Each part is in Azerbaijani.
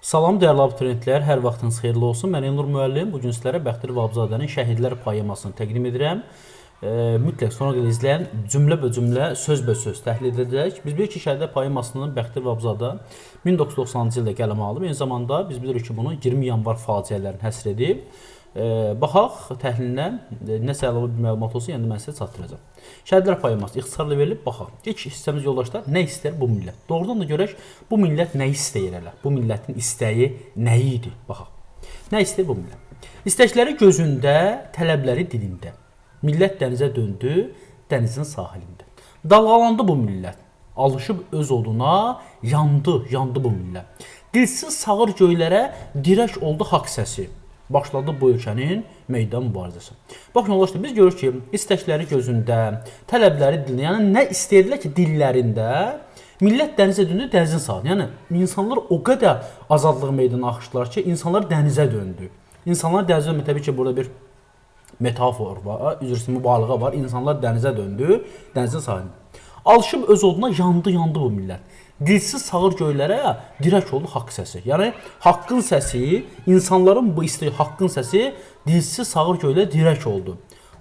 Salam dəyərli abituriyentlər, hər vaxtınız xeyirli olsun. Mən Elnur müəllim. Bu gün sizlərə Bəxtiyar Vahabzadənin Şəhidlər poemasını təqdim edirəm. Mütləq sona qədər izləyən cümlə-bə-cümlə, söz-bə-söz təhlil edəcək. Biz bilirik ki, Şəhidlər poemasını Bəxtiyar Vahabzadə 1990-cı ildə qələmə alıb. Eyni zamanda biz bilirik ki, bunu 20 yanvar faciələrini həsr edib. Baxaq təhlilinə, nəsə əlavə bir məlumat olsa, yəni mən sizə çatdıracağam. Şəhidlər poeması ixtisarla verilib, baxaq. İlk hissəmiz yoldaşlar, nə istər bu millət? Doğrudan da görək, bu millət nə istəyir hələ? Bu millətin istəyi nə idi? Baxaq. Nə istəyir bu millət? İstəkləri gözündə, tələbləri dilində. Millət dənizə döndü, dənizin sahilində. Dalğalandı bu millət. Alışıb öz oduna, yandı, yandı bu millət. Dilsiz sağır göylərə dirək oldu haqq səsi. Başladı bu ölkənin meydan mübarizəsi. Baxın yoldaşlar, biz görürük ki, istəkləri gözündə, tələbləri dilində, yəni nə istəyirdilər ki, dillərində, millət dənizə döndü, dənizin sahilində. Yəni insanlar o qədər azadlıq meydanına axışdılar ki, insanlar dənizə döndü. İnsanlar dənizə döndü, təbii ki, burada bir metafor var, üzr istəyirəm, mübaliğə var. İnsanlar dənizə döndü, dənizin sahilində. Alışıb öz oduna yandı, yandı bu millət. Dilsiz sağır göylərə dirək oldu haqq səsi. Yəni haqqın səsi, insanların bu istəyi haqqın səsi dilsiz sağır göylərə dirək oldu.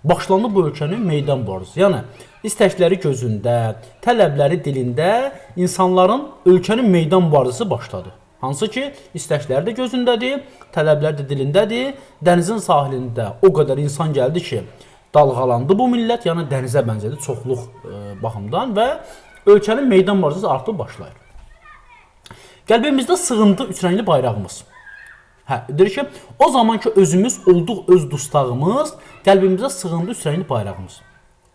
Başlandı bu ölkənin meydan mübarizəsi. Yəni istəkləri gözündə, tələbləri dilində insanların ölkənin meydan mübarizəsi başladı. Hansı ki, istəkləri də gözündədir, tələbləri də dilindədir. Dənizin sahilində o qədər insan gəldi ki, dalğalandı bu millət, yəni dənizə bənzədi çoxluq baxımdan və ölkənin meydan mübarizəsi artıq başlayır. Qəlbimizdə sığındı üç rəngli bayrağımız. Hə, deyir ki, o zaman ki özümüz olduq öz dustağımız, qəlbimizə sığındı üç rəngli bayrağımız.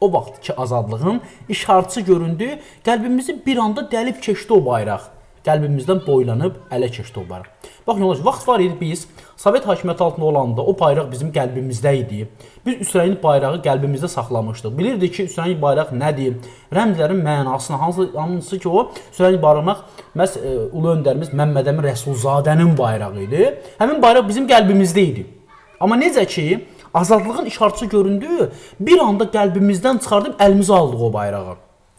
O vaxt ki azadlığın işarəçi göründü, qəlbimizi bir anda dəlib keçdi o bayraq. Qəlbimizdən boylanıb ələ keçdi o bayraq. Baxın yoldaş, vaxt var idi biz Sovet hakimiyyəti altında olanda o bayraq bizim qəlbimizdə idi. Biz üç rəngli bayrağı qəlbimizdə saxlamışdıq. Bilirdik ki, üç rəngli bayraq nədir? Rəmzlərin mənasını, hansı ki o üç rəngli bayraq məhz ulu öndərimiz Məmməd Əmin Rəsulzadənin bayrağı idi. Həmin bayraq bizim qəlbimizdə idi. Amma necə ki azadlığın işarəçi göründü, bir anda qəlbimizdən çıxardıb əlimizə aldıq o bayrağı.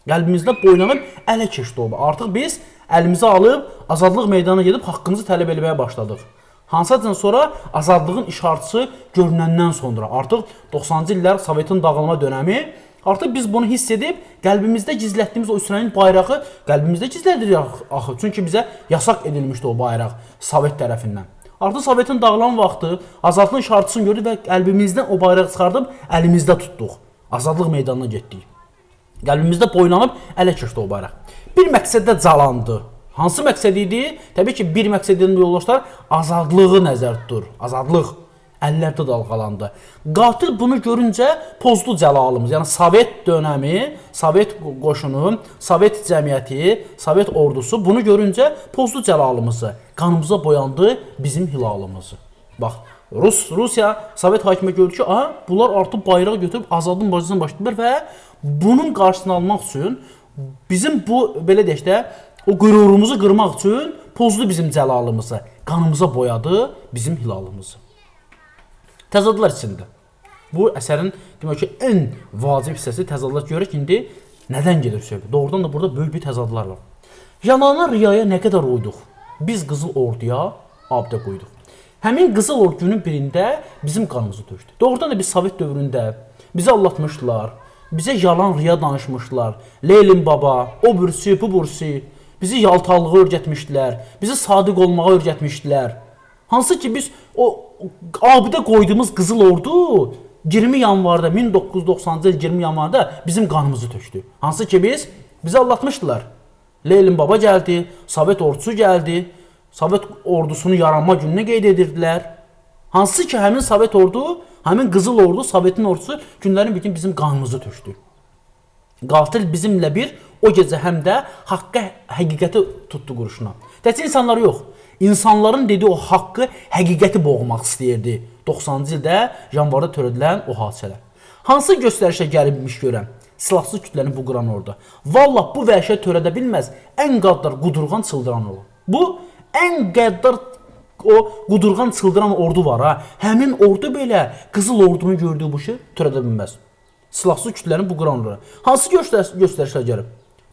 Qəlbimizdə boylanıb ələ keçdi o. Artıq biz əlimizə alıb azadlıq meydanına gedib haqqımızı tələb eləməyə başladıq. Hansıca sonra azadlığın işarəçisi görünəndən sonra artıq 90-cı illər Sovetin dağılma dönəmi, artıq biz bunu hiss edib qəlbimizdə gizlətdiyimiz o üç rəngli bayrağı qəlbimizdə gizlədirik axı. Çünki bizə yasaq edilmişdi o bayraq Sovet tərəfindən. Artıq Sovetin dağılan vaxtı azadlığın işarəçisini gördük və qəlbimizdən o bayrağı çıxardıb əlimizdə tutduq. Azadlıq meydanına getdik. Qəlbimizdə boylanıb ələ keçdi o bayraq. Bir məqsəddə calandı. Hansı məqsəd idi? Təbii ki, bir məqsəd idi yoldaşlar, azadlığı nəzərdə tutur. Azadlıq əllərdə dalğalandı. Qatil bunu görüncə pozdu cəlalımız. Yəni Sovet dönəmi, Sovet qoşunu, Sovet cəmiyyəti, Sovet ordusu bunu görüncə pozdu cəlalımızı. Qanımıza boyandı bizim hilalımızı. Bax, Rusiya, Sovet hakimi gördü ki, aha, bunlar artıq bayraq götürüb azadlıq mübarizəsinə başladılar və bunun qarşısını almaq üçün bizim bu, belə deyək də, o qürurumuzu qırmaq üçün pozdu bizim cəlalımızı, qanımıza boyadı bizim hilalımızı. Təzadlar içində. Bu əsərin demək ki, ən vacib hissəsi təzadlar. Görək indi nədən gedir söhbət. Doğrudan da burada böyük bir təzadlar var. Yalana riyaya nə qədər uyduq? Biz Qızıl Orduya abidə qoyduq. Həmin Qızıl Ordu günün birində bizim qanımızı tökdü. Doğrudan da biz Sovet dövründə bizi aldatmışdılar. Bizə yalan riya danışmışdılar. Lenin baba, o birisi, bu birisi bizi yaltalığı öyrətmişdilər. Bizi sadiq olmağı öyrətmişdilər. Hansı ki biz o abidə qoyduğumuz Qızıl Ordu 20 yanvarda 1990-cı il 20 yanvarda bizim qanımızı tökdü. Hansı ki bizi aldatmışdılar. Lenin baba gəldi, Sovet ordusu gəldi. Sovet ordusunun yaranma gününü qeyd edirdilər. Hansı ki həmin Sovet ordu, həmin Qızıl Ordu, Sovetin ordusu günlərin bir gün bizim qanımızı tökdü. Qatil bizimlə bir o gecə həm də haqqa, həqiqəti tutdu qurşuna. Təkcə insanları yox, insanların dediyi o haqqı, həqiqəti boğmaq istəyirdi. 90-cı ildə yanvarda törədilən o hadisələr. Hansı göstərişə gəlibmiş görəm? Silahsız kütləni bu qıran orada. Vallah bu vəhşət törədə bilməz, ən qəddar qudurğan çıldıran ordu. Bu ən qəddar o qudurğan çıldıran ordu var ha. Həmin ordu belə Qızıl Ordunun gördüyü bu şey törədə bilməz. Silahsız kütləni bu qıran ordu. Hansı göstərişlər gəlib?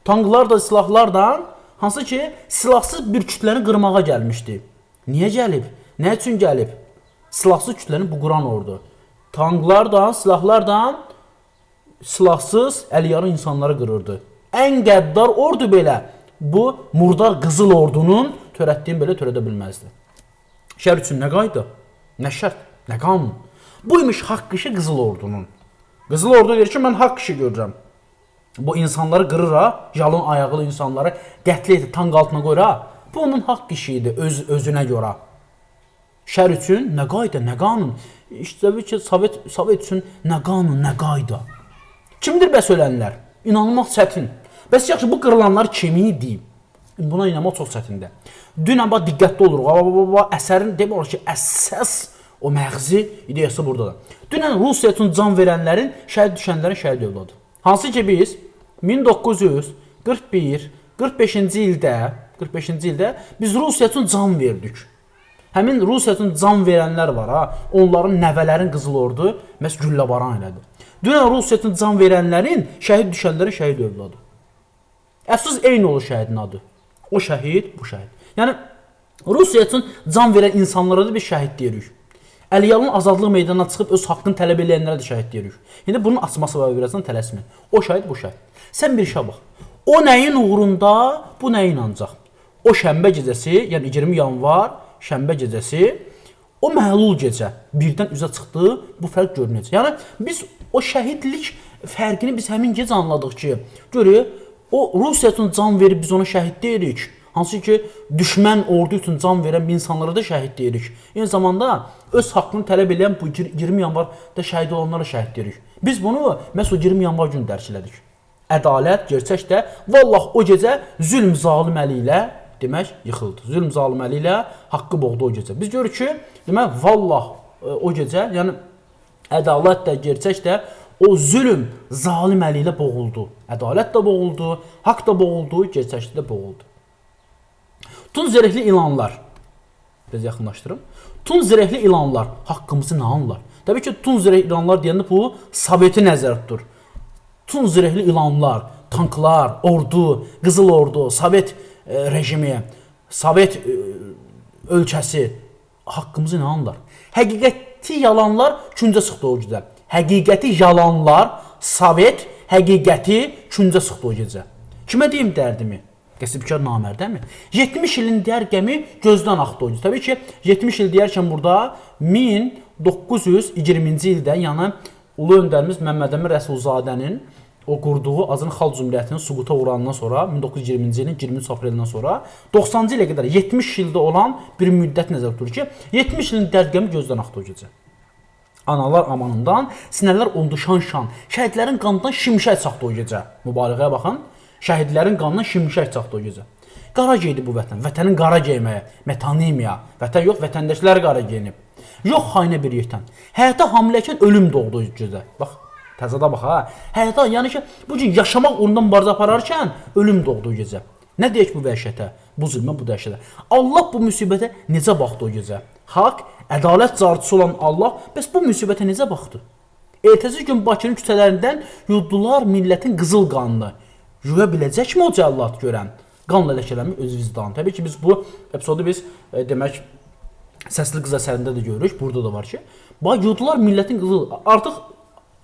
Tanklar da, silahlardan, hansı ki silahsız bir kütləni qırmağa gəlmişdi. Niyə gəlib? Nə üçün gəlib? Silahsız kütləni bu quran ordu. Tanklardan, silahlardan silahsız əliyarı insanları qırırdı. Ən qəddar ordu belə bu murdar qızıl ordunun törətdiyini belə törədə bilməzdi. Şər üçün nə qayda, nə şərt, nə qanun. Bu imiş haqq işi qızıl ordunun. Qızıl ordu deyir ki, mən haqq işi görürəm. Bu insanları qırır ha, yalın ayaqlı insanları qətl edir, tank altına qoyur ha. Bu onun haqq işi idi özünə görə. Şər üçün nə qayda, nə qanun. İşte təbii ki, Sovet üçün nə qanun, nə qayda. Kimdir bəs ölənlər? İnanılmaq çətin. Bəs yaxşı, bu qırılanlar kim idi? Buna inanmaq çox çətindir. Dünən bax diqqətli oluruq. Əsərin demək olar ki, əsas o məğzi ideyası buradadır. Dünən Rusiya üçün can verənlərin, şəhid düşənlərin şəhid övladı. Hansı ki biz 1941 45-ci ildə, 45-ci ildə biz Rusiya üçün can verdik. Həmin Rusiya üçün can verənlər var ha, onların nəvələrin Qızıl Ordu məhz gülləbaran elədi. Dünən Rusiya üçün can verənlərin, şəhid düşənlərin şəhid övladı. Əfsus eyni olur şəhidin adı. O şəhid, bu şəhid. Yəni Rusiya üçün can verən insanlara da bir şəhid deyirik. Əliyalın azadlıq meydanına çıxıb öz haqqını tələb eləyənlərə də şəhid deyirik. İndi bunun açması var, birazdan tələsməyin. O şəhid, bu şəhid. Sən bir işə bax. O nəyin uğrunda, bu nəyin ancaq? O şənbə gecəsi, yəni 20 yanvar şənbə gecəsi, o məlul gecə birdən üzə çıxdı, bu fərq görünəcək. Yəni biz o şəhidlik fərqini biz həmin gecə anladıq ki, görək, o Rusiya üçün can verib biz ona şəhid deyirik. Hansı ki, düşmən ordu üçün can verən bir insanlara da şəhid deyirik. Eyni zamanda öz haqqını tələb eləyən bu 20 yanvarda şəhid olanlara şəhid deyirik. Biz bunu məhz o 20 yanvar günü dərk elədik. Ədalət gerçək də vallah o gecə zülm zalim əli ilə demək yıxıldı. Zülm zalim əli ilə haqqı boğdu o gecə. Biz görürük ki, demək vallah o gecə, yəni ədalət də gerçək də o zülm zalim əli ilə boğuldu. Ədalət də boğuldu, haqq da boğuldu, gerçəklik də boğuldu. Tun zirehli ilanlar. Biraz yaxınlaşdırım. Tun zirehli ilanlar haqqımızı nə anlar? Təbii ki, tun zirehli ilanlar deyəndə bu Soveti nəzərdə tutur. Tun zirehli ilanlar, tanklar, ordu, Qızıl Ordu, Sovet rejimi, Sovet ölkəsi haqqımızı nə anlar? Həqiqəti yalanlar küncə çıxdı o gecə. Həqiqəti yalanlar, Sovet həqiqəti küncə çıxdı o gecə. Kimə deyim dərdimi? Qəsbkar namərdəmi? 70 ilin deyər qəmi gözdən axdı o gecə. Təbii ki, 70 il deyərkən burada 1920-ci ildə, yəni Ulu Öndərimiz Məmməd Əmin Rəsulzadənin o qurduğu Azərbaycan Xalq Cümhuriyyətinin süquta uğrandan sonra 1920-ci ilin 23 aprelindən sonra 90-cı ilə qədər 70 ildə olan bir müddət nəzərdə tutulur ki, 70 ilin dərd qəmi gözdən axdı o gecə. Analar amanından, sinələr oldu şan-şan. Şəhidlərin qanından şimşək çaxdı o gecə. Mübaliğəyə baxın. Şəhidlərin qanından şimşək çaxdı o gecə. Qara geydi bu vətən. Vətənin qara geyməyə, metanimiya. Vətən yox, vətəndaşlar qara geyinib. Yox xainə bir yetən. Həyata hamiləykən ölüm doğdu o gecə. Bax, təzada bax ha. Həyata, yəni ki, bu gün yaşamaq uğrunda mübarizə apararkən ölüm doğdu o gecə. Nə deyək bu vəhşətə, bu zülmə, bu dəhşətə? Allah bu müsibətə necə baxdı o gecə? Haqq, ədalət carçısı olan Allah bəs bu müsibətə necə baxdı? Ertəsi gün Bakının küçələrindən yuddular millətin qızıl qanını. Yuya biləcəkmi o cəllad görən? Qanla ləkələnmiş öz vicdanı. Təbii ki, biz bu epizodu biz demək Səsli Qız əsərində də görürük. Burada da var ki, bax yudular millətin qızıl. Artıq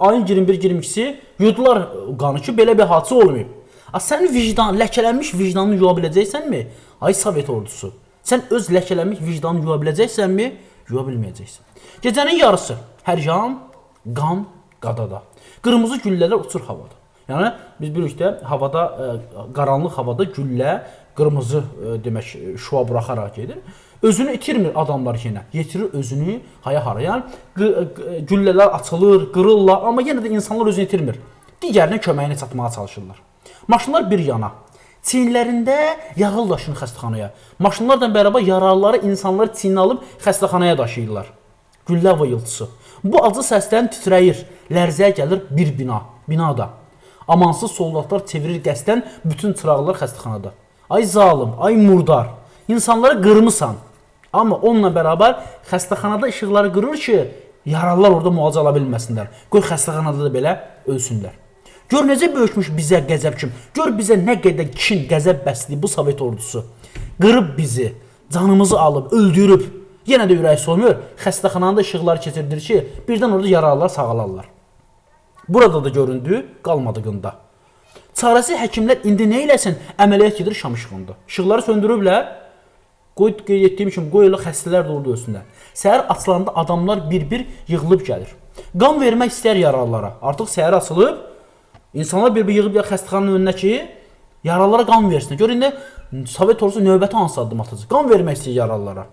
ayın 21-22-si yudular qanı ki, belə bir hadisə olmayıb. A, sənin vicdan, ləkələnmiş vicdanını yuya biləcəksənmi? Ay Sovet ordusu. Sən öz ləkələnmiş vicdanını yuya biləcəksənmi? Yuya bilməyəcəksən. Gecənin yarısı hər yan qan qadada. Qırmızı güllələr uçur havada. Yəni biz bilirik də havada, qaranlıq havada güllə qırmızı demək şüa buraxaraq gedir. Özünü itirmir adamlar yenə. Yetirir özünü haya hara. Yəni güllələr açılır, qırırlar, amma yenə də insanlar özünü itirmir. Digərinin köməyinə çatmağa çalışırlar. Maşınlar bir yana. Çiyinlərində yaralı daşıyır xəstəxanaya. Maşınlarla bərabər yaralıları insanlar çiyinə alıb xəstəxanaya daşıyırlar. Güllə vıyıltısı. Bu acı səsdən titrəyir, lərzəyə gəlir bir bina, binada. Amansız soldatlar çevirir qəsdən bütün çıraqlar xəstəxanada. Ay zalım, ay murdar, insanları qırmısan. Amma onunla bərabər xəstəxanada işıqları qırır ki, yaralılar orada müalicə ala bilməsinlər. Qoy xəstəxanada da belə ölsünlər. Gör necə böyükmüş bizə qəzəb kim. Gör bizə nə qədər kin, qəzəb bəsləyib bu Sovet ordusu. Qırıb bizi. canımızı alıb, öldürüb, yenə də ürək soymuyor. Xəstəxananın da işıqları keçirdir ki, birdən orada yaralılar sağalarlar. Burada da göründü, qalmadı qında. Çarəsiz həkimlər indi nə eləsin? Əməliyyat gedir şam işığında. İşıqları söndürüblər. Qoy, qeyd etdiyim kimi, qoy elə xəstələr də orada ölsünlər. Səhər açılanda adamlar bir-bir yığılıb gəlir. Qan vermək istər yaralılara. Artıq səhər açılıb, insanlar bir-bir yığılıb gəlir xəstəxananın önünə ki, yaralılara qan versin. Gör indi Sovet ordusu növbəti hansı addım atacaq? Qan vermək istəyir yaralılara.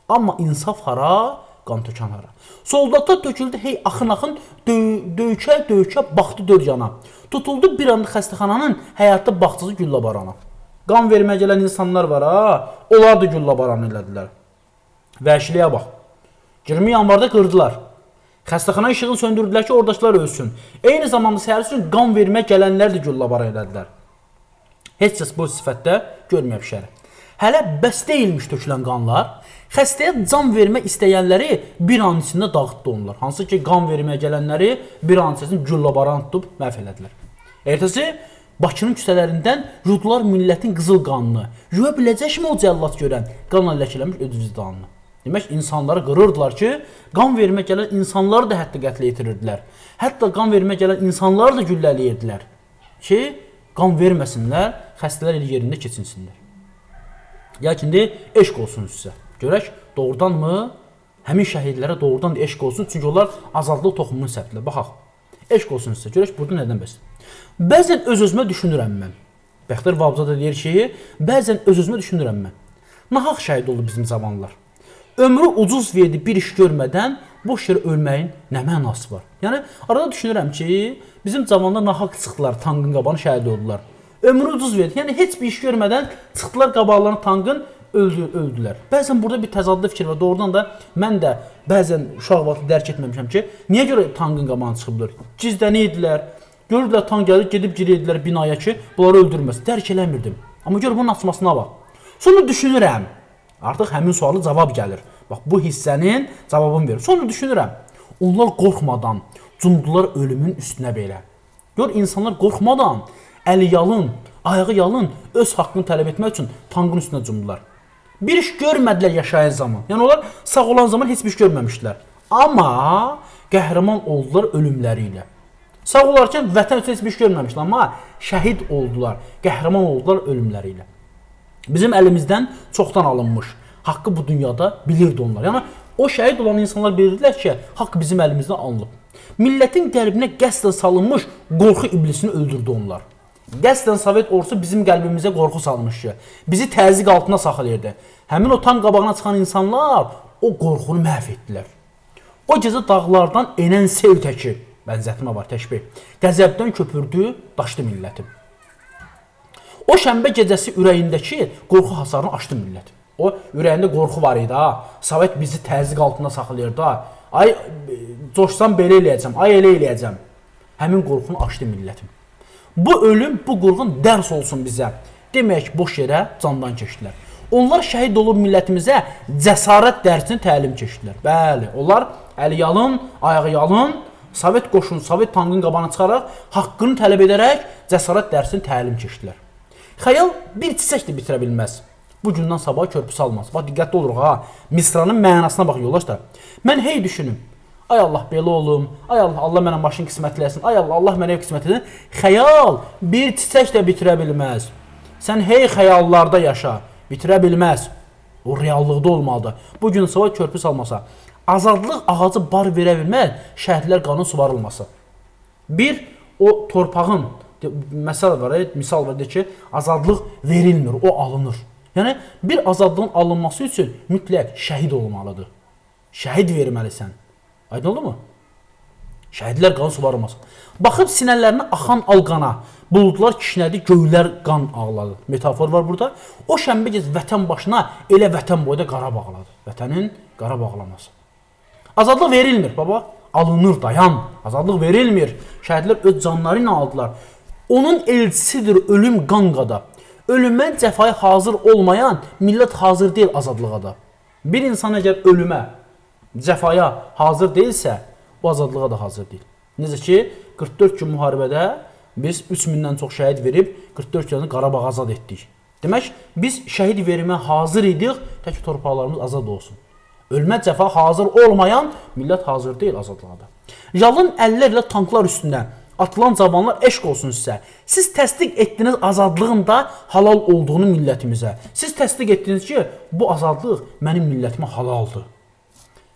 Amma insaf hara, qan tökən hara? Soldatlar töküldü hey axın-axın, döykə-döykə baxdı dörd yana. Tutuldu bir anda xəstəxananın həyatda bağçası güllə barana. Qan verməyə gələn insanlar var ha, onlar da güllə baranı elədilər. Vəhşiliyə bax. 20 yanvarda qırdılar. Xəstəxana işığını söndürdülər ki, oradakılar ölsün. Eyni zamanda səhər üçün qan verməyə gələnlər də güllə baranı elədilər. Heç kəs bu sifətdə görməyib şəri. Hələ bəs deyilmiş tökülən qanlar, xəstəyə can vermək istəyənləri bir an içində dağıtdı onlar. Hansı ki, qan verməyə gələnləri bir an içərisində güllə baran tutub məhv elədilər. Ertəsi Bakının küçələrindən yudular millətin qızıl qanını. Yuya biləcəkmi o cəllad görən qanla ləkələnmiş öz vicdanını? Demək, insanları qırırdılar ki, qan verməyə gələn insanları da hətta qətlə yetirirdilər. Hətta qan verməyə gələn insanları da güllələyirdilər ki, qan verməsinlər, xəstələr elə yerində keçinsinlər. Ya ki, indi eşq olsun sizə. Görək, doğrudanmı? Həmin şəhidlərə doğrudan da eşq olsun, çünki onlar azadlıq toxumunu səpdilər. Baxaq. Eşq olsun sizə. Görək, burada nədən bəs? Bəzən öz-özümə düşünürəm mən. Bəxtiyar Vahabzadə deyir ki, bəzən öz-özümə düşünürəm mən. Nahaq şəhid oldu bizim cavanlar. Ömrü ucuz verdi bir iş görmədən, boş yerə ölməyin nə mənası var? Yəni, arada düşünürəm ki, bizim cavanlar nahaq çıxdılar, tankın qabağına şəhid oldular. Ömrü ucuz verdi. Yəni, heç bir iş görmədən çıxdılar qabaqlarına tankın, öldülər. Bəzən burada bir təzadlı fikir var. Doğrudan da mən də bəzən uşaq vaxtı dərk etməmişəm ki, niyə görə tankın qabağına çıxıblar? Gizlənirdilər. Görürdülər tank gəlir, gedib girirdilər binaya ki, bunları öldürməsin. Dərk eləmirdim. Amma gör bunun açmasına bax. Sonra düşünürəm. Artıq həmin sualı cavab gəlir. Bax, bu hissənin cavabını verir. Sonra düşünürəm. Onlar qorxmadan cumdular ölümün üstünə belə. Gör, insanlar qorxmadan, əli yalın, ayağı yalın öz haqqını tələb etmək üçün tankın üstünə cumdular. Bir iş görmədilər yaşayan zaman. Yəni, onlar sağ olan zaman heç bir iş görməmişdilər. Amma qəhrəman oldular ölümləri ilə. Sağ olarkən vətən üçün heç bir iş görməmişdilər, amma şəhid oldular, qəhrəman oldular ölümləri ilə. Bizim əlimizdən çoxdan alınmış haqqı bu dünyada bilirdi onlar. Yəni, o şəhid olan insanlar bilirdilər ki, haqq bizim əlimizdən alınıb. Millətin qəlbinə qəsdən salınmış qorxu iblisini öldürdü onlar. Qəsdən Sovet ordusu bizim qəlbimizə qorxu salmışdı. Bizi təzyiq altına saxlayırdı. Həmin o tank qabağına çıxan insanlar o qorxunu məhv etdilər. O gecə dağlardan enən sel təki, bənzətmə var, təşbih, qəzəbdən köpürdü, daşdı millətim. O şənbə gecəsi ürəyindəki qorxu hasarını aşdı millət. O ürəyində qorxu var idi ha. Sovet bizi təzyiq altında saxlayırdı ha. Ay coşsam belə eləyəcəm, ay elə eləyəcəm. Həmin qorxunu aşdı millətim. Bu ölüm, bu qurğun dərs olsun bizə. Demək ki, boş yerə candan keçdilər. Onlar şəhid olub millətimizə cəsarət dərsini təlim keçdilər. Bəli, onlar əli yalın, ayağı yalın, Sovet qoşunu, Sovet tankının qabağına çıxaraq, haqqını tələb edərək cəsarət dərsini təlim keçdilər. Xəyal bir çiçək də bitirə bilməz. Bu gündən sabah körpü salmaz. Bax, diqqətli oluruq ha. Misranın mənasına bax yoldaşlar. Mən hey düşünüm. Ay Allah belə olum. Ay Allah, Allah mənə maşın qismət eləsin. Ay Allah, Allah mənə ev qismət eləsin. Xəyal bir çiçək də bitirə bilməz. Sən hey xəyallarda yaşa. Bitirə bilməz. O reallıqda olmalıdır. Bu gün sabah körpü salmasa, azadlıq ağacı bar verə bilməz, şəhidlər qanı suvarılmasa. Bir, o torpağın, məsəl var, misal var, deyir ki, azadlıq verilmir, o alınır. Yəni, bir azadlığın alınması üçün mütləq şəhid olmalıdır. Şəhid verməlisən. Aydın oldu mu? Şəhidlər qanı suvarılmasın. Baxıb sinələrinə axan alqana, buludlar kişnədi, göylər qan ağladı. Metafor var burada. O şənbə gecə vətən başına elə vətən boyda qara bağladı. Vətənin qara bağlaması. Azadlıq verilmir baba. Alınır, dayan. Azadlıq verilmir. Şəhidlər öz canları ilə aldılar. Onun elçisidir ölüm qanqada. Ölümə cəfaya hazır olmayan millət hazır deyil azadlığa da. Bir insan əgər ölümə, cəfaya hazır deyilsə, o azadlığa da hazır deyil. Necə ki, 44 gün müharibədə biz 3000-dən çox şəhid verib 44 gündə Qarabağ azad etdik. Demək, biz şəhid verməyə hazır idik, tək torpaqlarımız azad olsun. Ölmə cəfa hazır olmayan millət hazır deyil azadlığa da. Yalın əllərlə tanklar üstündə atılan cavanlar eşq olsun sizə. Siz təsdiq etdiniz azadlığın da halal olduğunu millətimizə. Siz təsdiq etdiniz ki, bu azadlıq mənim millətimə halaldır.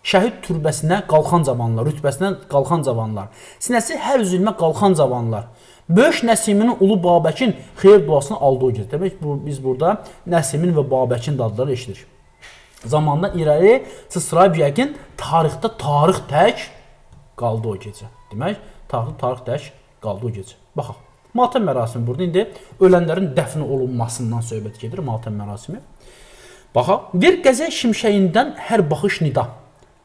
Şəhid türbəsinə qalxan cavanlar, rütbəsinə qalxan cavanlar, sinəsi hər zülmə qalxan cavanlar. Böyük Nəsiminin ulu Babəkin xeyir duasını aldığı o gecə. Demək, biz burada Nəsimin və Babəkin də adları eşidirik. Zamandan irəli sıçrayıb yəqin tarixdə tarix tək qaldı o gecə. Demək, tarixdə tarix tək qaldı o gecə. Baxaq. Matəm mərasimi burada indi ölənlərin dəfn olunmasından söhbət gedir, matəm mərasimi. Baxaq. Bir qəzə şimşəyindən hər baxış nida.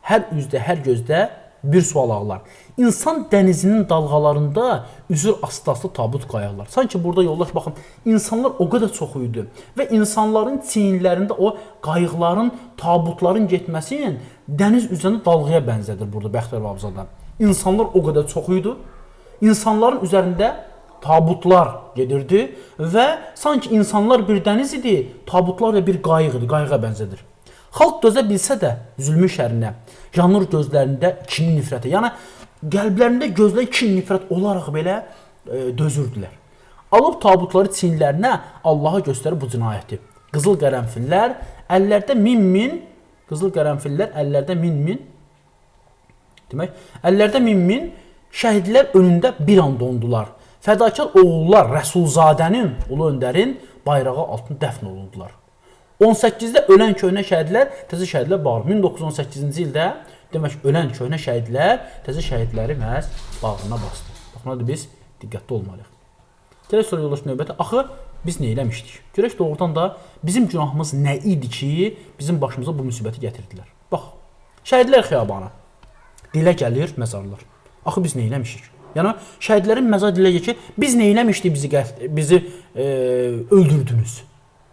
Hər üzdə, hər gözdə bir sual ağlar. İnsan dənizinin dalğalarında üzür asta-asta tabut qayıqlar. Sanki burada yoldaş, baxın, insanlar o qədər çox idi və insanların çiyinlərində o qayıqların, tabutların getməsinin dəniz üzərində dalğaya bənzədir burada Bəxtiyar Vahabzadə. İnsanlar o qədər çox idi. İnsanların üzərində tabutlar gedirdi və sanki insanlar bir dəniz idi, tabutlar da bir qayıq idi, qayığa bənzədir. Xalq dözə bilsə də zülmün şərinə, yanır gözlərində kin nifrətə. Yəni qəlblərində gözlən kin nifrət olaraq belə dözürdülər. Alıb tabutları çiyinlərinə Allaha göstərir bu cinayəti. Qızıl qərənfillər əllərdə min-min, qızıl qərənfillər əllərdə min-min. Demək, əllərdə min-min şəhidlər önündə bir an dondular. Fədakar oğullar Rəsulzadənin, Ulu Öndərin bayrağı altında dəfn olundular. 18-də ölən köhnə şəhidlər təzə şəhidlər bağrı. 1918-ci ildə demək ölən köhnə şəhidlər təzə şəhidləri məhz bağrına basdı. Bax, buna da biz diqqətli olmalıyıq. Gələk sonra yoldaş növbəti. Axı biz nə eləmişdik? Görək doğrudan da bizim günahımız nə idi ki, bizim başımıza bu müsibəti gətirdilər. Bax, şəhidlər xiyabanı. Dilə gəlir məzarlar. Axı biz nə eləmişik? Yəni şəhidlərin məzar dilə gəlir ki, biz nə eləmişdik, bizi öldürdünüz.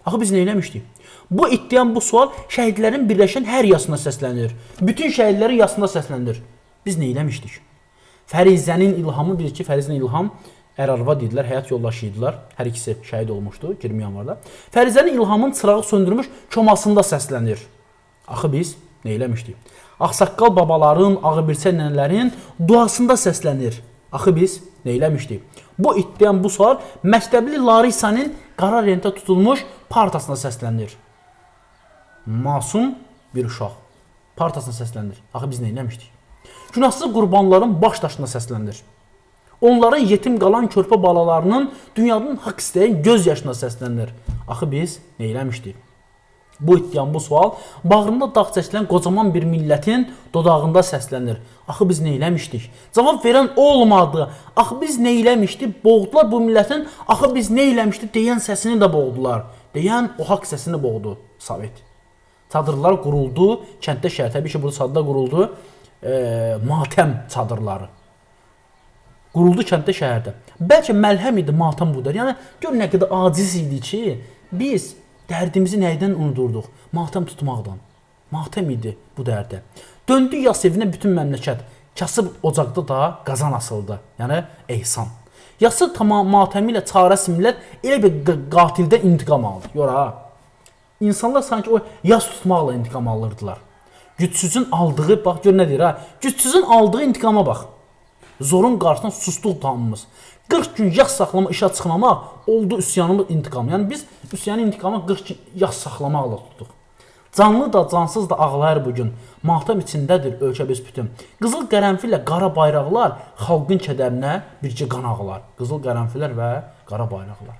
Axı biz nə eləmişdik? Bu iddian, bu sual şəhidlərin birləşən hər yasına səslənir. Bütün şəhidlərin yasında səslənir. Biz nə eləmişdik? Fərizənin ilhamı, bilir ki, Fərizənin ilham ər-arvad idilər, həyat yoldaşı idilər. Hər ikisi şəhid olmuşdu 20 yanvarda. Fərizənin ilhamın çırağı söndürmüş komasında səslənir. Axı biz nə eləmişdik? Ağsaqqal babaların, ağbirçə nənələrin duasında səslənir. Axı biz nə eləmişdik? Bu iddian, bu sual məktəbli Larisanın qara rentə tutulmuş partasına səslənir. Masum bir uşaq partasına səslənir. Axı biz nə eləmişdik? Günahsız qurbanların baş daşına səslənir. Onların yetim qalan körpə balalarının dünyadan haqq istəyən göz yaşına səslənir. Axı biz nə eləmişdik? Bu iddian, bu sual bağrında dağ çəkilən qocaman bir millətin dodağında səslənir. Axı biz nə eləmişdik? Cavab verən olmadı. Axı biz nə eləmişdik? Boğdular bu millətin. Axı biz nə eləmişdik deyən səsini də boğdular. Deyən o haqq səsini boğdu Sovet. Çadırlar quruldu. Kənddə şəhər, təbii ki, burada çadırlar quruldu. Matəm çadırları. Quruldu kənddə şəhərdə. Bəlkə məlhəm idi matəm bu dərd. Yəni gör nə qədər aciz idi ki, biz dərdimizi nədən unudurduq? Matəm tutmaqdan. Matəm idi bu dərdə. Döndü yas evinə bütün məmləkət. Kasıb ocaqda da qazan asıldı. Yəni ehsan. Yası tamam matəmi ilə çarəsi millət elə bir qatildən intiqam aldı. Gör ha. İnsanlar sanki o yas tutmaqla intiqam alırdılar. Gücsüzün aldığı, bax gör nə deyir ha. Gücsüzün aldığı intiqama bax. Zorun qarşısında sustuq tamamımız. 40 gün yas saxlama, işə çıxmamaq oldu üsyanımız intiqamı. Yəni biz üsyanın intiqamı 40 gün yas saxlamaqla tutduq. Canlı da, cansız da ağlayır bu gün. Matəm içindədir ölkə biz bütün. Qızıl qərənfillə qara bayraqlar xalqın kədərinə bircə qan ağlar. Qızıl qərənfillər və qara bayraqlar.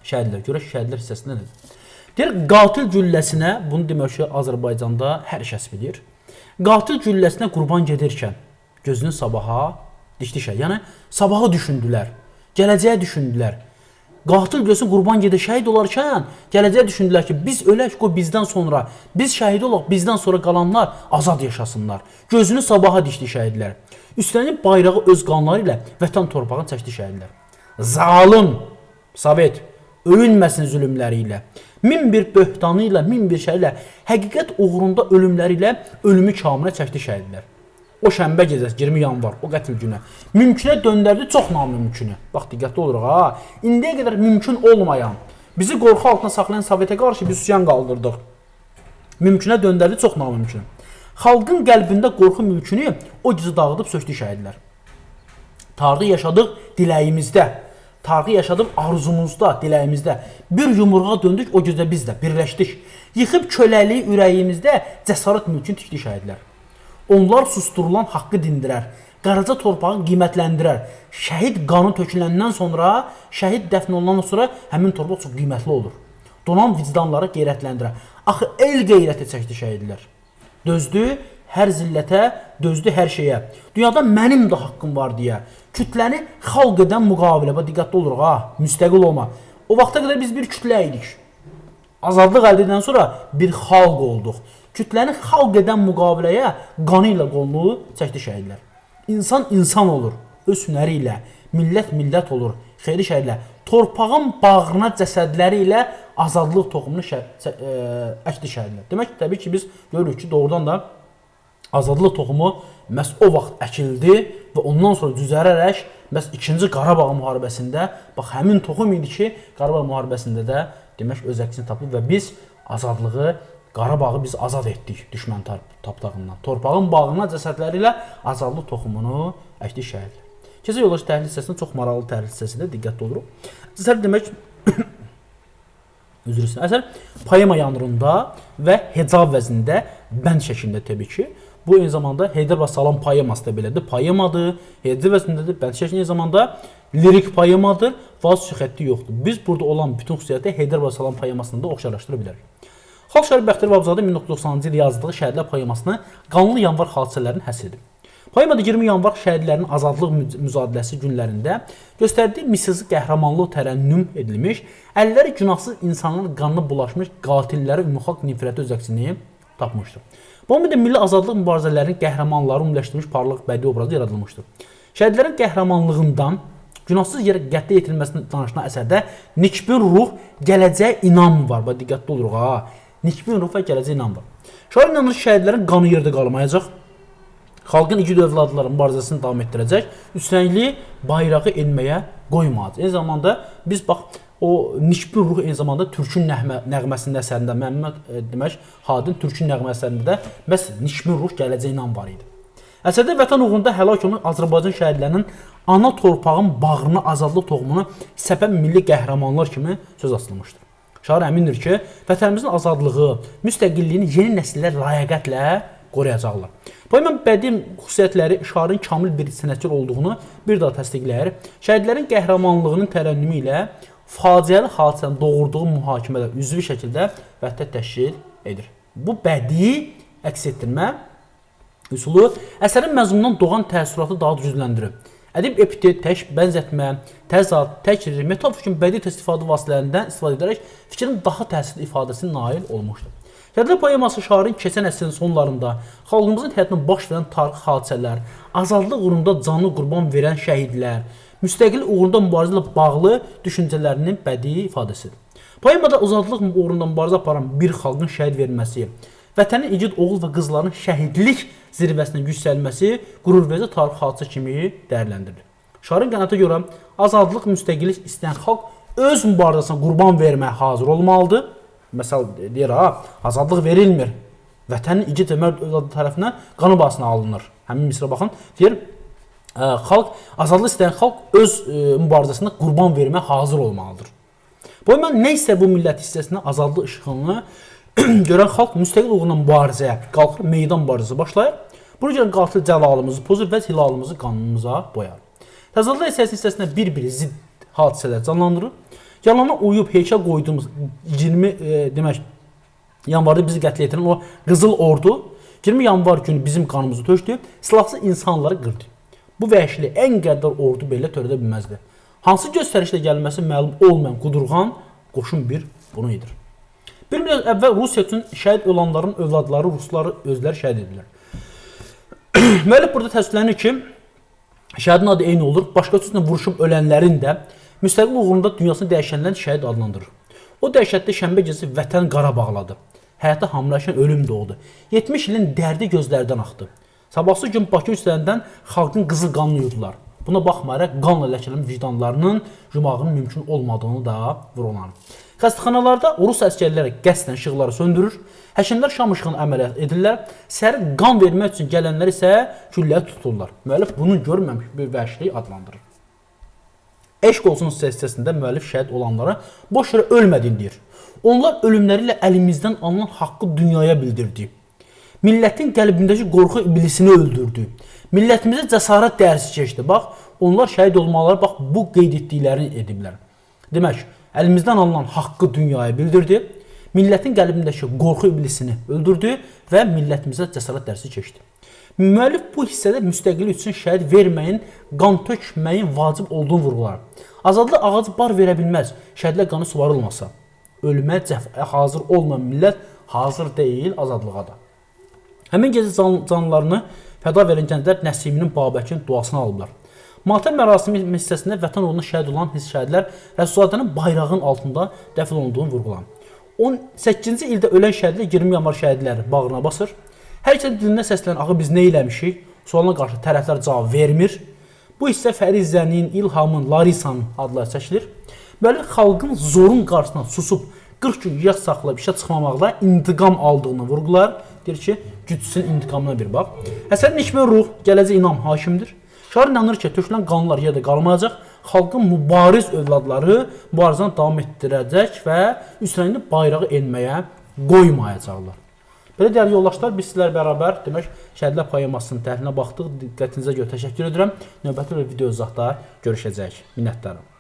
Şəhidlər, görək şəhidlər hissəsində nədir? Deyir, qatil gülləsinə, bunu demək ki, Azərbaycanda hər kəs bilir. Qatil gülləsinə qurban gedirkən gözünü sabaha dikdi şəhid. Yəni sabahı düşündülər, gələcəyə düşündülər. Qatil gözünü qurban gedir, şəhid olarkən gələcəyə düşündülər ki, biz ölək, qoy bizdən sonra, biz şəhid olaq, bizdən sonra qalanlar azad yaşasınlar. Gözünü sabaha dikdi şəhidlər. Üstələnib bayrağı öz qanları ilə vətən torpağını çəkdi şəhidlər. Zalım Sovet öyünməsin zülmləri ilə, min bir böhtanı ilə, min bir şey ilə, həqiqət uğrunda ölümləri ilə ölümü kamilə çəkdi şəhidlər. O şənbə gecəsi 20 yanvar, o qətl günü mümkünə döndərdi çox namümkünü. Bax, diqqətli oluruq ha. İndiyə qədər mümkün olmayan, Bizi qorxu altında saxlayan Sovetə qarşı biz üsyan qaldırdıq. Mümkünə döndərdi çox namümkün. Xalqın qəlbində qorxu mülkünü o gecə dağıdıb sökdü şəhidlər. Tarixi yaşadıq diləyimizdə, tarixi yaşadıq arzumuzda, diləyimizdə. Bir yumruğa döndük o gecə biz də birləşdik. Yıxıb köləliyi ürəyimizdə cəsarət mülkünü tikdi şəhidlər. Onlar susturulan haqqı dindirər, qaraca torpağı qiymətləndirər. Şəhid qanı töküləndən sonra, şəhid dəfn olunandan sonra həmin torpaq çox qiymətli olur. Donan vicdanları qeyrətləndirər. Axı el qeyrəti çəkdi şəhidlər. Dözdü hər zillətə, dözdü hər şeyə. Dünyada mənim də haqqım var deyə. Kütləni xalq edən müqavilə. Bax diqqətli oluruq ha, müstəqil olma. O vaxta qədər biz bir kütlə idik. Azadlıq əldə edəndən sonra bir xalq olduq. Kütləni xalq edən müqaviləyə qanı ilə qolunu çəkdi şəhidlər. İnsan insan olur öz hünəri ilə, millət millət olur xeyri şəhidlə. Torpağın bağrına cəsədləri ilə azadlıq toxumunu əkdi şəhidlər. Demək, təbii ki, biz görürük ki, doğrudan da azadlıq toxumu məhz o vaxt əkildi və ondan sonra cüzərərək məhz 2-ci Qarabağ müharibəsində, bax həmin toxum idi ki, Qarabağ müharibəsində də demək öz əksini tapdı və biz azadlığı, Qarabağı biz azad etdik düşmən tapdağından. Torpağın bağrına cəsədləri ilə azadlıq toxumunu əkdi şəhidlər. Keçək yoldaş təhlil hissəsində, çox maraqlı təhlil hissəsində diqqətli oluruq. Əsər demək, üzr istəyirəm. Əsər poema janrında və heca vəznində, bənd şəklində təbii ki. Bu eyni zamanda Heydər Salam poeması da belədir. Poemadır, heca vəznindədir, bənd şəklində eyni zamanda lirik poemadır, vaz xətti yoxdur. Biz burada olan bütün xüsusiyyəti Heydər Salam poemasında da oxşarlaşdıra bilərik. Xalq şairi Bəxtiyar Vahabzadə 1990-cı il yazdığı Şəhidlər poemasını qanlı yanvar hadisələrini həsr edib. Poemada 20 yanvar şəhidlərin azadlıq mücadiləsi günlərində göstərdiyi misilsiz qəhrəmanlıq tərənnüm edilmiş, əlləri günahsız insanların qanına bulaşmış qatillərə ümumxalq nifrəti öz əksini tapmışdır. Poemada milli azadlıq mübarizələrinin qəhrəmanları ümumiləşdirilmiş parlaq bədii obrazı yaradılmışdır. Şəhidlərin qəhrəmanlığından günahsız yerə qətlə yetirilməsini danışılan əsərdə nikbin ruh, gələcəyə inam var. Bax, diqqətli oluruq ha. Nikbin ruh və gələcəyə inam var. Şair inanır ki, şəhidlərin qanı yerdə qalmayacaq. Xalqın igid övladları mübarizəsini davam etdirəcək, üçrəngli bayrağı enməyə qoymayacaq. Eyni zamanda biz bax o nikbin ruh eyni zamanda Türkün nəğməsində əsərində Məmməd demək Hadin Türkün nəğmə əsərində də məhz nikbin ruh gələcəyə inam var idi. Əsərdə vətən uğrunda həlak olan Azərbaycan şəhidlərinin ana torpağın bağrına azadlıq toxumunu səpən milli qəhrəmanlar kimi söz açılmışdır. Şair əmindir ki, vətənimizin azadlığı, müstəqilliyini yeni nəsillər layiqətlə qoruyacaqlar. Poemanın bədii xüsusiyyətləri şairin kamil bir sənətkar olduğunu bir daha təsdiqləyir. Şəhidlərin qəhrəmanlığının tərənnümü ilə faciəli hadisənin doğurduğu mühakimədə üzvü şəkildə vəhdət təşkil edir. Bu bədii əks etdirmə üsulu əsərin məzmunundan doğan təəssüratı daha da gücləndirir. Ədib epitet, tək, bənzətmə, təzad, təkrir, metafor kimi bədii tez ifadə vasitələrindən istifadə edərək fikrin daha təsirli ifadəsinə nail olmuşdur. Şəhidlər poeması şairin keçən əsrin sonlarında xalqımızın həyatında baş verən tarixi hadisələr, azadlıq uğrunda canını qurban verən şəhidlər, müstəqil uğrunda mübarizə ilə bağlı düşüncələrinin bədii ifadəsidir. Poemada azadlıq uğrunda mübarizə aparan bir xalqın şəhid verilməsi, vətənin igid oğul və qızların şəhidlik zirvəsinə yüksəlməsi qürurverici tarixi hadisə kimi dəyərləndirilir. Şairin qənaətinə görə azadlıq, müstəqillik istəyən xalq öz mübarizəsinə qurban verməyə hazır olmalıdır. Məsəl deyir ha, azadlıq verilmir. Vətənin igid və mərd övladı tərəfindən qanı bahasına alınır. Həmin misra baxın. Deyir, xalq, azadlıq istəyən xalq öz mübarizəsində qurban verməyə hazır olmalıdır. Poemanın nə isə bu millət hissəsində azadlıq işığını görən xalq müstəqil uğruna mübarizəyə qalxır, meydan mübarizəsi başlayır. Buna görə qatil cəlalımızı pozur və hilalımızı qanımıza boyar. Təzadlar hissəsində bir-biri zidd hadisələr canlandırır. Yalana uyub heykəl qoyduğumuz 20 demək yanvarda bizi qətl yetirən o Qızıl Ordu 20 yanvar günü bizim qanımızı tökdü, silahsız insanları qırdı. Bu vəhşili ən qəddar ordu belə törədə bilməzdi. Hansı göstərişlə gəlməsi məlum olmayan qudurğan qoşun bir bunu edir. Bir müddət əvvəl Rusiya üçün şəhid olanların övladları rusları özləri şəhid edirlər. Müəllif burada təəssüflənir ki, şəhidin adı eyni olur, başqa sözlə vuruşub ölənlərin də müstəqil uğrunda dünyasını dəyişənlərin şəhid adlandırır. O dəhşətli şənbə gecəsi vətən qara bağladı. Həyata hamlaşan ölüm doğdu. 70 ilin dərdi gözlərdən axdı. Sabahsı gün Bakı üstlərindən xalqın qızıl qanını yudular. Buna baxmayaraq qanla ləkələnmiş vicdanlarının yumağının mümkün olmadığını da vurğulanır. Xəstəxanalarda rus əsgərləri qəsdən işıqları söndürür. Həkimlər şam işığını əməliyyat edirlər. Səhər qan vermək üçün gələnlər isə gülləyə tuturlar. Müəllif bunu görməmiş bir vəhşilik adlandırır. Eşq olsun hissəsində müəllif şəhid olanlara boş yerə ölmədin deyir. Onlar ölümləri ilə əlimizdən alınan haqqı dünyaya bildirdi. Millətin qəlbindəki qorxu iblisini öldürdü. Millətimizə cəsarət dərsi keçdi. Bax, onlar şəhid olmaları, bax, bu qeyd etdiklərini ediblər. Demək, əlimizdən alınan haqqı dünyaya bildirdi. Millətin qəlbindəki qorxu iblisini öldürdü və millətimizə cəsarət dərsi keçdi. Müəllif bu hissədə müstəqillik üçün şəhid verməyin, qan tökməyin vacib olduğunu vurğular. Azadlıq ağacı bar verə bilməz, şəhidlər qanı suvarılmasa. Ölümə cəfaya hazır olmayan millət hazır deyil azadlığa da. Həmin gecə canlarını fəda verən gənclər Nəsiminin, Babəkin duasını alıblar. Matəm mərasimi hissəsində vətən uğrunda şəhid olan şəhidlər Rəsulzadənin bayrağın altında dəfn olunduğunu vurğular. 18-ci ildə ölən şəhidlər 20 yanvar şəhidləri bağrına basır. Hər kəsin dilində səslənən axı biz nə eləmişik? Sualına qarşı tərəflər cavab vermir. Bu hissə Fərizənin, İlhamın, Larisanın adları çəkilir. Müəllif xalqın zorun qarşısına susub 40 gün yad saxlayıb işə çıxmamaqla intiqam aldığını vurğular. Deyir ki, gücsüzün intiqamına bir bax. Əsərin nikbin ruh, gələcək inam hakimdir. Şair inanır ki, tökülən qanlar yerdə qalmayacaq, xalqın mübariz övladları mübarizəni davam etdirəcək və üç rəngli bayrağı enməyə qoymayacaqlar. Belə dəyərli yoldaşlar, biz sizlərlə bərabər demək Şəhidlər poemasının təhlilinə baxdıq. Diqqətinizə görə təşəkkür edirəm. Növbəti bir video izahda görüşəcəyik. Minnətdaram.